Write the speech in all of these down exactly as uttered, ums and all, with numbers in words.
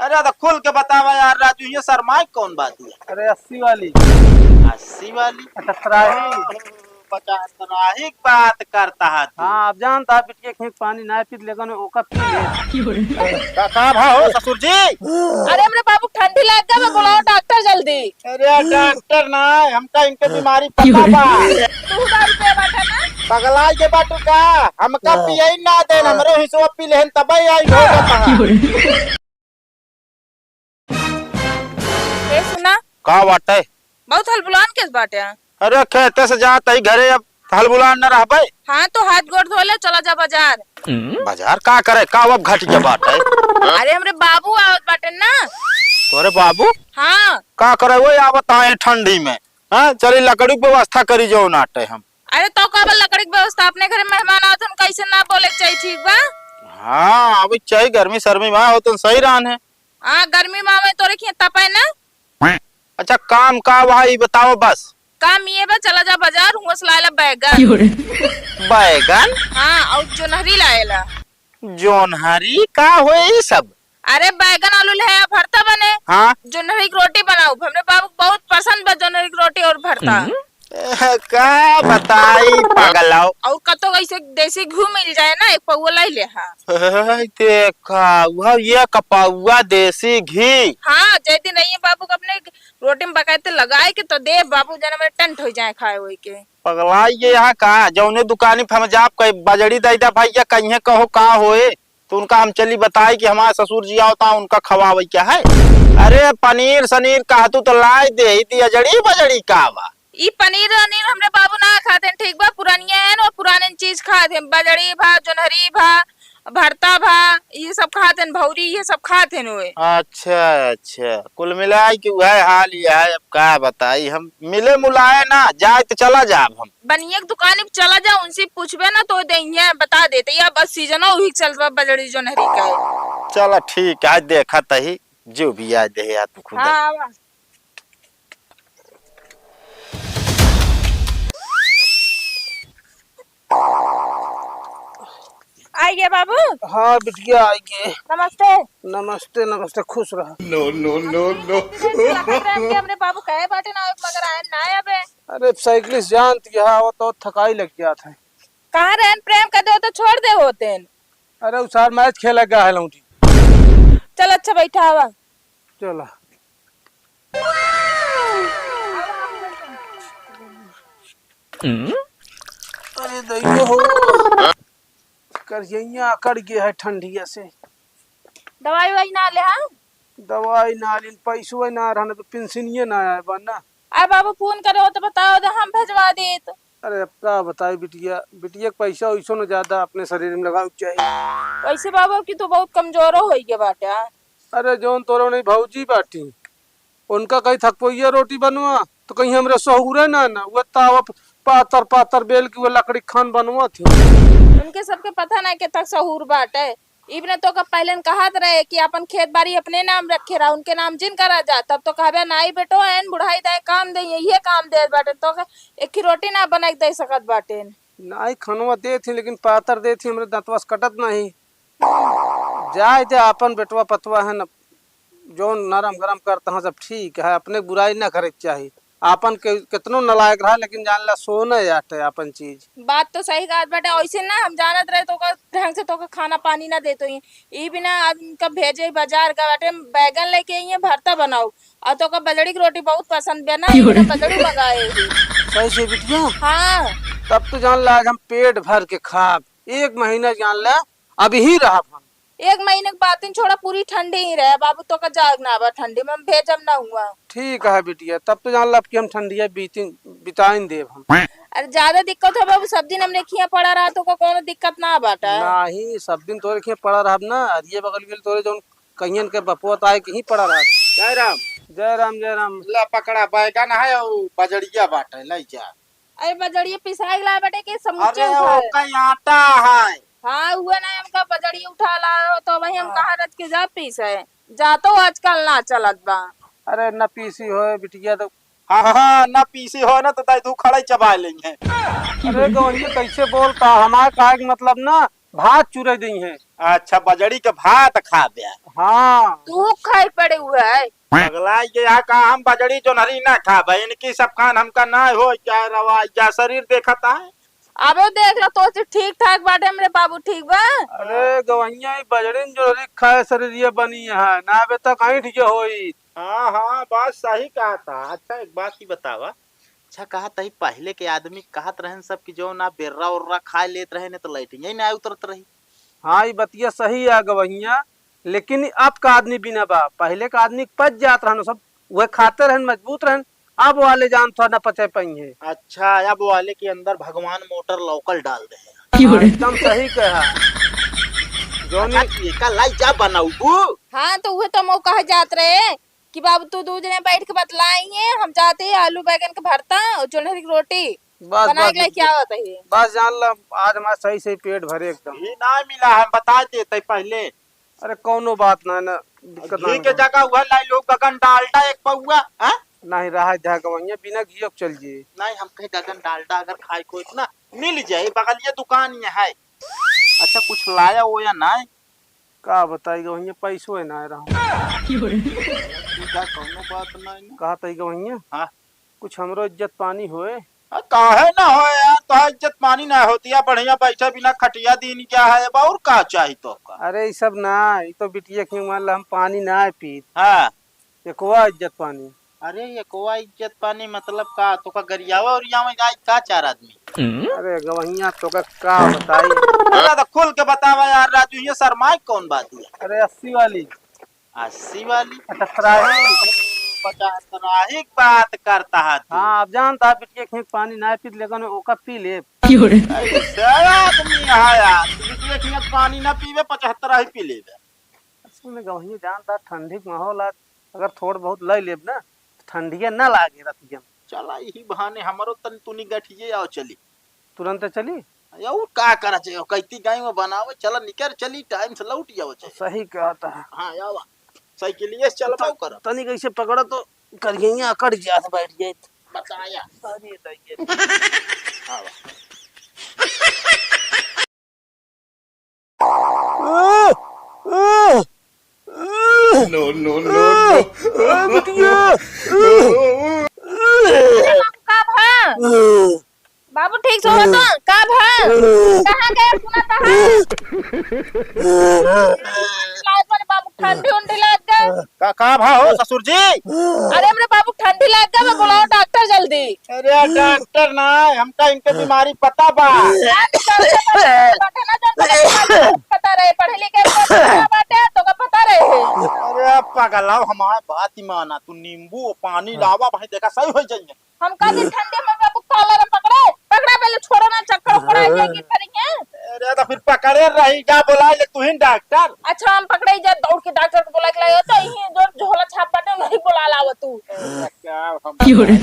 अरे, तो खुल के बतावा यार राजू, ये शर्माए कौन बात है? अरे, अस्सी वाली। अस्सी वाली? अच्छा, तराही। पचास तराही की बात करता है तू। हाँ, अब जानता है, बिटिया खेत पानी ना पीत, लेकिन ओका पी ले। का, का भा हो ससुर जी? अरे, हमरे बाबू ठंडी लाग गया, मैं बुलाओ डॉक्टर जल्दी। अरे डॉक्टर ना, हमका इनके बीमारी पता बा। तू दारू पे बाटे ना? पगलाई के बाटू का? हमका पियई ना देन, हमरो हिस्सा पी लेहन तबे आई हो जाता है। ए सुना। का बाटे? बहुत हलबुलान केस बाटे। अरे खेते से जात ही घरे, अब हलबुलान न रहबे। हाँ तो हाथ गोड़ धो ले, चला जा बाजार। बाजार का करे, का अब घटिया बाटे? अरे हमरे बाबू आवत बाटे ना। तोरे बाबू? हाँ। का करे वो आवत आए ठंडी में? हाँ, चली लकड़ी के व्यवस्था करी जाओ नाटे हम। अरे तो का बा, लकड़ी के व्यवस्था, अपने घरे मेहमान आवत हन, कैसे ना बोले के चाहिए, ठीक बा? हाँ, अब चाहिए गर्मी सर्मी में हो तो सही रहन है। हाँ, गर्मी में आवे तोरे खिया तपे ना। अच्छा काम का भाई बताओ बस। काम ये बा, चला जा बाजार, हुआ से लाला बैगन। बैगन? हाँ, और जोनहरी लाएला। जोनहरी का होए ई सब? अरे बैगन आलू ले आया, भरता बने। हाँ। जोनहरी की रोटी बनाओ, हमरे बाबू को बहुत पसंद बा जोनहरी की रोटी और भरता। हम्म। का बताई पागल आओ। और कतो ऐसे देसी घी मिल जाए ना, एक पौवा लाई ले हा। हे, देखा, वह ये कपौवा देसी घी। हाँ, जय दिन रहिए बाबू को अपने रोटी में बकायदे लगाए के तो दे बाबू, जना मेरे टंट हो जाए खाए होए के। पगलाई ये यहाँ का, जौने दुकानी पे हम जाब कहे बजड़ी दे दा भैया, कहीं कहो का होए, तो उनका हम चली बताई कि हमारे ससुर जी आवता, उनका खवावे क्या है। अरे पनीर सनीर कहतू तो लाए दे, ई अजड़ी बजड़ी का बा? ई पनीर वनीर हमरे बाबू ना खाते हैं, ठीक बा, पुरानिया है ना, पुराने चीज खाते हैं, बजड़ी भा, जोनहरी भा, भरता भा, ये सब खाते हैं, भौरी, ये सब खाते हैं ओए। अच्छा, अच्छा, कुल मिलाए कि वह हाल ये है, अब का बताई हम, मिले मुलाए ना, जाए तो चला जाब हम। बनिया के दुकान पे चला जा, उनसे पूछबे ना तो देइहे, बता देते, या बस सीजन वही चल बा बजड़ी जोनहरी का। चला ठीक है, आज देखा तही, जो भी आज दे यार तू खुद। हाँ, आवा। आइए बाबू। हाँ बिटिया, आइए। नमस्ते। नमस्ते, नमस्ते, खुश रह। No, no, no, no। हमरे बाबू कहे बाटे ना, मगर आए ना अबे। अरे साइकिल से जानत है, वो तो थकाई लग जात है। कहाँ रहन प्रेम कर दे तो छोड़ दे होते हैं। अरे उ सार मैच खेले गया है लौंडी। चल अच्छा बैठा हवा। चला। अरे दैया हो, करिया अकड़ गया है ठंडिया से। दवाई ववाई ना ले हा? दवाई ना लेन, पैसवा ना रहन, तो पेंशनिया ना आए बा ना। आ बाबू फोन करे हो तो बताओ दे, हम भेजवा देत। अरे अब का बताई बिटिया, बिटिया के पैसा वैसो न ज्यादा अपने शरीर में लगावे के चाही। वैसे बाबू कि तू बहुत कमजोरो होइ गया बाटे। अरे जौन तोरो नहीं भौजी बाटी, उनका कहीं थकपोइया रोटी बनवा तो कहीं हमरे सहूरे ना ना, वो तावा प-, पातर पातर बेल की वो लकड़ी खान बनवा थी। उनके सबके पता ना के तक सहूर बाटे। इबने तोका पहले न कहत रहे कि अपन खेत बारी अपने नाम रखे रहा, उनके नाम जिन करा जा, तब तो कहबे नाई बेटो, एन बुढ़ाई दाई काम दे, यही काम दे बाटे, तो एक ही रोटी ना बना के दे सकत बाटे। नाई खनवा देत ही, लेकिन पातर देत ही, हमरे दंतवा से कटत नहीं। जाए दे, आपन बेटवा पतवा है न, जौन नरम गरम करत हैं, सब ठीक है, अपने बुराई ना करे के चाही। आपन के, केतनो नालायक रहा, लेकिन जान ला, सोने आटे आपन चीज। बात तो सही कहत बाटे, ऐसे ना हम जानत रहे तो ओकर ढंग से तोके खाना पानी ना देत होई। ई बिना अब इनका भेजे बाजार का बाटे, बैगन लेके आइए, भरता बनाओ, और तोका बजड़ी की रोटी बहुत पसंद बे ना, ई बिना बजड़ी मंगाए ही। सही से बिटिया? हाँ। तब तो जान ला, आज हम पेट भर के खाब, एक महीना जान ला, अभी ही रहब हम। एक महीने के बातिन छोड़ा, पूरी ठंडी ही रहे बाबू, तोका जाग ना आवा ठंडी में, हम भेजब ना हुआ। ठीक है बिटिया, तब तो जान ला कि हम ठंडिया बीतिन, बिताइन देब हम। अरे ज्यादा दिक्कत हो बाबू, सब दिन हमरे खिया पड़ा रहा, तोका कोनो दिक्कत ना बाटा। नहीं, सब दिन तोरे खिया पड़ा रहब ना, अरे ये बगल के तोरे जौन कहियन के बपुआ तो आए कहीं पड़ा रहब। जय राम। जय राम, जय राम। ला पकड़ा, बैगन है और बजड़िया बाटे, ले जा। अरे बजड़िया पिसाई ला बेटे के समूचे अरे उठा। ओका आटा है। हाँ, उहे ना हमका बजड़िया उठा ला हो, तो वही हम हाँ। कहाँ रच के जा पीसे। जा तो आजकल ना चलत बा। अरे न पीसी होए बिटिया तो। हाँ, हाँ, हाँ, न पीसी होए ना तो दाई दू खड़ाई चबा लेंगे। अरे गवैया कैसे बोलता, हमार कहे के मतलब ना भात चुरे देइहैं। अच्छा, बजड़ी के भात खाबे? हाँ। तू खाए पड़े हुए है। पगला ये यहाँ का, हम बजड़ी जोनहरी ना खाबे, इनकी सब खान हमका ना हो, क्या रवाई, क्या शरीर देखता है। अबे देख लो, तो ठीक ठाक बाटे हमरे बाबू, ठीक बा? अरे गवैया, ई बजड़िन जोनहरी खाए शरीर ये बनी है, ना बे तक ऐंठ के होई। हाँ, हाँ, बात सही कहा था। अच्छा, एक बात ही बतावा। अच्छा, कहा तही पहले के आदमी कहत रहन सब कि जो ना बेर्रा उर्रा खाए लेत रहे, नहीं तो लैट्रिन ही ना उतरत रही। हाँ, ई बतिया सही है गवैया, लेकिन अब का आदमी बिना बा, पहले का आदमी पच जात रहन सब, वह खाते रहन, मजबूत रहन, अब वाले जान थोड़ा ना पचे पाई है। अच्छा, अब वाले के अंदर भगवान मोटर local डाल दे। हाँ, एकदम सही कहा। जोनी अच्छा, तू एका लाई जा बनाऊ तू। हाँ, तो उहे तो मऊ कहे जात रहे कि बाबू तू दू जने बैठ के बतलाइए, हम जाते हैं आलू बैगन के भरता और जोन्हरी की रोटी बस, बना बस, के लेके आवत है। बस जान ला, आज हमारा सही सही पेट भरे एकदम। ये ना मिला है, बता देते पहले। अरे कौनो बात ना, ना दिक्कत घी ना के होगा। जगह हुआ लाई लोग गगन डालडा एक पौआ, हाँ? नहीं रहा जा गवैया, बिना घी के चल जी। नहीं, हम कहे गगन डालडा अगर खाए को इतना मिल जाए, बगलिया दुकान ये है। अच्छा, कुछ लाया हो या ना? का बताई गवैया, पैसो है ना रहा। ठीक है, कौनो बात नहीं ना। कहा तई गवैया? हाँ। कुछ हमरो इज्जत पानी होए। आ, काहे ना हो यार, तो इज्जत पानी ना होती है, बढ़िया बैठे बिना खटिया दीन क्या है अब, और का चाही तो का? अरे ई सब ना, ई तो बिटिया के मान ला हम पानी ना पीत। हाँ। एकोवा इज्जत पानी। अरे एकोवा इज्जत पानी मतलब का? तो का गरियावा उरियावा जाए का चार आदमी? अरे गवैया तो का, का बताई? अरे तो खुल के बतावा यार राजू, ये शर्माए कौन बात है? अरे अस्सी वाली। अस्सी वाली? पचहत्तराही। पचहत्तराही की बात करता है तू। हाँ, अब जानता है, बिटिया खेत पानी ना पीत, लेकिन ओका पी ले। क्यों रे? ऐसा आदमी है यार, बिटिया खेत पानी ना पीवे, पचहत्तराही पी लेवे। असल में गवैया जानता, ठंडी के माहौल आज अगर थोड़ बहुत ले लेब ना, तो ठंडिया ना लागे रतिया में। चला, यही बहाने हमरो तन तुनी गठिए आओ चली। तुरंत चली? या उ का करा चाहिए? कैती गाय में बनावे, चला निकर चली, टाइम से लौट जाओ चाहिए। सही कहता है। हाँ, आवा। साइकिलिए से चलबा त-, कर। तनी कैसे पकड़ा तो करिए अकड़ जात बैठ जाए। बताया। अरे दैये। आवा। No, no, no, no। का भा? बाबू ठीक से हो तो? का भा? कहाँ गए सुना था? लाज मारे बाबू ठंडी उंडी लाग गए। का, का भा हो ससुर जी? अरे हमरे बाबू ठंडी लाग गए, मैं बुलाओ डॉक्टर जल्दी। अरे डॉक्टर ना, हमका इनके बीमारी पता बा। पता रहे, पढ़े लिखे बाटे, तो का पता रहे। अरे पगलाओ, हमार बात ही माना, तू नींबू पानी लावा भाई, देखा सही हो जाइए। हम का दिन ठंडे में बाबू कॉलर पकड़े, पकड़ा पहले, छोड़ो ना, चक्कर उक्कर आ जाए, गिर पड़ेंगे। अरे तो फिर पकड़े रही, जा बुला ले तू ही डॉक्टर। अच्छा, हम पकड़े ही जा, दौड़ के डॉक्टर को बुला के लाए, तो यही जो झोला छाप बाटे, नहीं बुला लाओ तू। अरे क्या हम क्यों रे?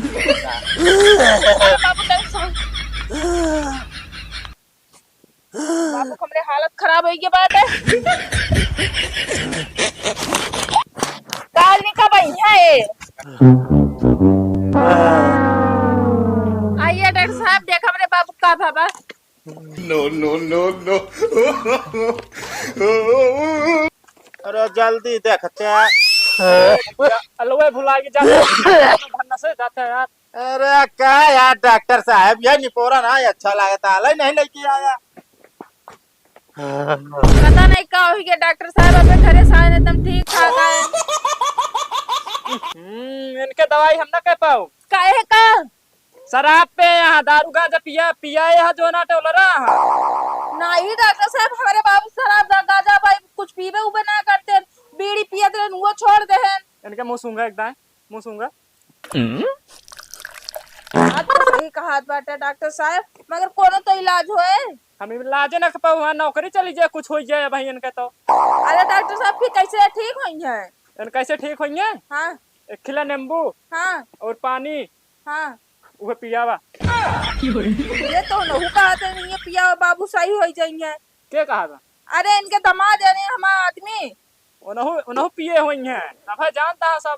बाबू टेंशन। बाबू, हमरे हालत खराब होइ गई बाटे। काल निका बढ़िया है। आइए डॉक्टर साहब, देख हमरे बाबू का भवा। No, no, no, no। अरे जल्दी देखते हैं। अलवे भुला के जाते हैं, भन्ना से जाते हैं यार। अरे का यार डॉक्टर साहब, यह निपोरा ना अच्छा लगता है, नहीं लेके आया। पता नहीं का हुई गया डॉक्टर साहब, अबे घरे से आए एकदम ठीक ठाक आए। हम्म, इनके दवाई हम ना कर पाओ। काहे का? शराब पे यहाँ दारू गांजा पिया, पिया यहाँ जो ना टोलरा। नहीं डॉक्टर साहब, हमारे बाबू शराब गा-, गांजा भाई कुछ पीबे उबे ना करते, बीड़ी पियत रहन, वो छोड़ देहन। इनके मुंह सूंघा एक दाएं, मुंह सूंघा। बात तो सही कहात बाटे डॉक्टर साहब, मगर कोनो तो इलाज होए। हम इलाजे न कर पाऊ, हाँ, नौकरी चली जाए, कुछ हो जाए भाई इनके तो। अरे डॉक्टर साहब, फिर कैसे ठीक होई हैं? इनके कैसे ठीक होई हैं? हाँ। एक खिला नींबू। हाँ। और पानी। हाँ। उहे पियावा। ये तो नहु कहते नहीं, ये पियावा बाबू सही होई जाई हैं। के कहा था? अरे इनके दामाद यानी हमार आदमी। उनहु, उनहु पिए होई हैं, तब है जानता है सब।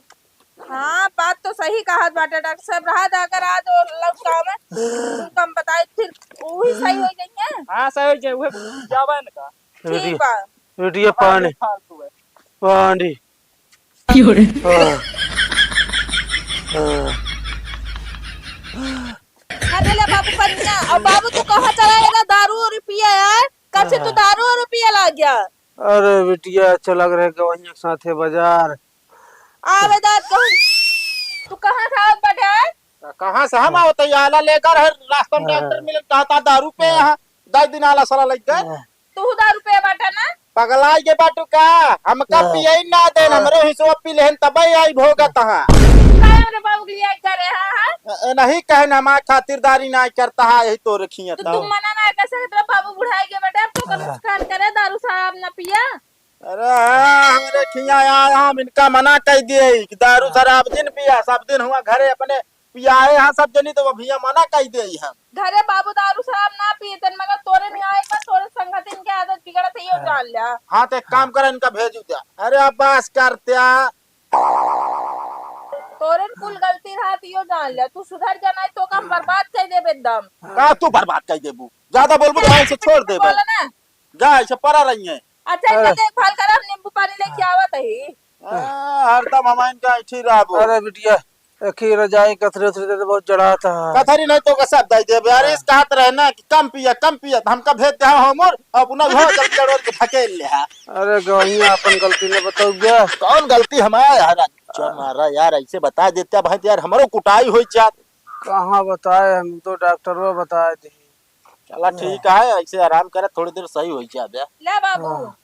हाँ, बात तो सही कहत बाटे डॉक्टर साहब। रहा था अगर आज वो लौट के आवे, तुमको हम बताए, फिर वही सही हो जाइए। हाँ, सही हो जाए, वही जावे इनका। ठीक बा। बिटिया पानी, फालतू है। पानी। हाँ। हाँ। अरे ले बाबू पनिया, और बाबू तू कहाँ चला गया दारू और पिया यार? कब से तू हाँ। दारू और पिया लग गया? अरे बिटिया चला गए गवैया के साथे बाजार। आवे दाद कहूँ, तू कहाँ था आज बटे? कहाँ से हम आवत है? आला लेकर है, रास्ता में हाँ। डॉक्टर मिले, कहता दारू पे हाँ। यहाँ, दस दिन आला साला लग गए। हाँ। तू दारू पे बाटा ना? पगलाई के बाटू का? हमका हाँ। पिए ही ना देन, हाँ। हमरो हिस्सा पी लेहन तबे आई भोगत हाँ। काहे हमरे बाबू के लिए करे हाँ, हाँ? ए, नहीं कहन हमार खातिरदारी ना करता है, यही तो रखिए तो तो। तुम मना ना कर सकते, बाबू बुढ़ाई के बेटे, अब तो हाँ। नुकसान करे, दारू शराब ना पिया। अरे हाँ, हमरे खिया आया, हम इनका मना कह दिए कि दारू हाँ। शराब जिन पिया, सब दिन हुआ घरे अपने पियाए हैं सब जनी, तो अभिया मना कह दिए हम। घरे बाबू दारू शराब ना पिए तन, मगर तोरे नहीं आए बा, तोरे संगतिन के आदत बिगड़त है, यो हाँ। जान लिया। हाँ, तो एक काम हाँ। कर, इनका भेज द्या। अरे अब बस करत्या। तोरे कुल गलती रहा, तो यो जान लिया, तू सुधर जाना है, तो काम बर्बाद कर देबे एकदम। का तू बर्बाद कर देबू? ज्यादा बोलबू तो ऐसे छोड़ देबे। बोला ना। जा, ऐसे पड़ा रही है। अच्छा, इनका अरे। देखभाल करा, हम नींबू पानी लेके हाँ। आवत ही। हाँ, हरदम हम इनका ऐठी रहबो। अरे बिटिया, एक ही रजाई कथरी उथरी दे दे, बहुत जड़ात है। कथरी नहीं तो का सब दे देबे। अरे, हाँ। इस कहत रहे ना कि कम पिया, कम पिया, तो हमका भेज दे, हाँ, हमर अपना घर जब जड़ोर के ढकेल ले, हाँ। अरे गवैया, अपन गलती न बताऊ गया। कौन गलती हमारा यार? अच्छा हाँ। मारा यार, ऐसे बता देते भाई, तो यार हमरो कुटाई हो जात। कहाँ बताए, हम तो डॉक्टरवा बताए थे। चला ठीक है, ऐसे आराम करे, थोड़ी देर सही हो जाबे। ले बाबू। हाँ।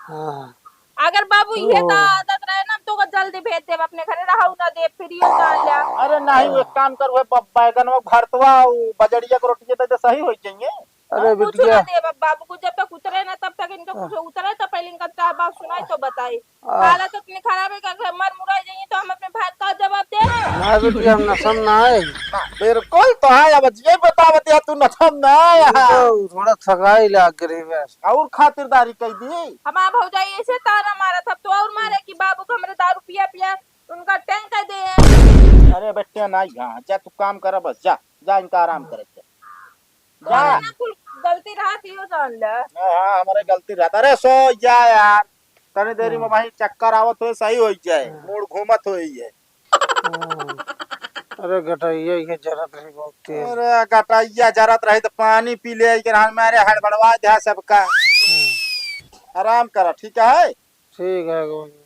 हाँ। अगर बाबू ये तो ओ। आदत रहे ना, तो ओकर जल्दी भेज देब अपने घरे, रहू ना देब, फिर ये जान लिया। अरे नहीं, वो एक काम कर, वो ब-, बैगन वो भरतवा, वो बजड़िया के रोटी दे दे, सही हो जाएंगे। अरे हम कुछ बिटिया। ना देब अब बाबू को, जब तक उतरे ना, तब तक इनका हाँ। कुछ उतरे, तो पहले इनका चाह बात सुनाई तो बताई। आह। हालत इतनी खराब है कि अगर मर मुराई जाइए तो हम अपने भाई का जवाब दे? ना बेटी, हम नशम ना है। ना, बिल्कुल तो है। अब ये बतावत या तू नशम ना है। ये तो थोड़ा थकाई लाग रही बस। और खातिरदारी कह दी। हमार भौजाई ऐसे ताना मारत, अब तो और मारे कि बाबू को हमरे दारू पिया पिया उनका टैंक कर दे। अरे बेटिया ना, यहाँ जा, तू काम कर, बस जा, जा, इनका आराम करे दे। जा। ना कुल गलती रहा थी, यो जान ले। हाँ, हाँ, हमारे गलती रहता। अरे सो जा यार, तनी देरी में हाँ। वहीं चक्कर आवत होए, सही हो जाए, हाँ। मूड घूमत होए ये। हाँ। अरे गटैया ये जरत रही बहुत तेज। अरे गटैया जरत रही तो पानी पी ले के रहन, मारे हड़बड़वा दे सबका। हाँ। आराम करा, ठीक है? ठीक है, गोविंद।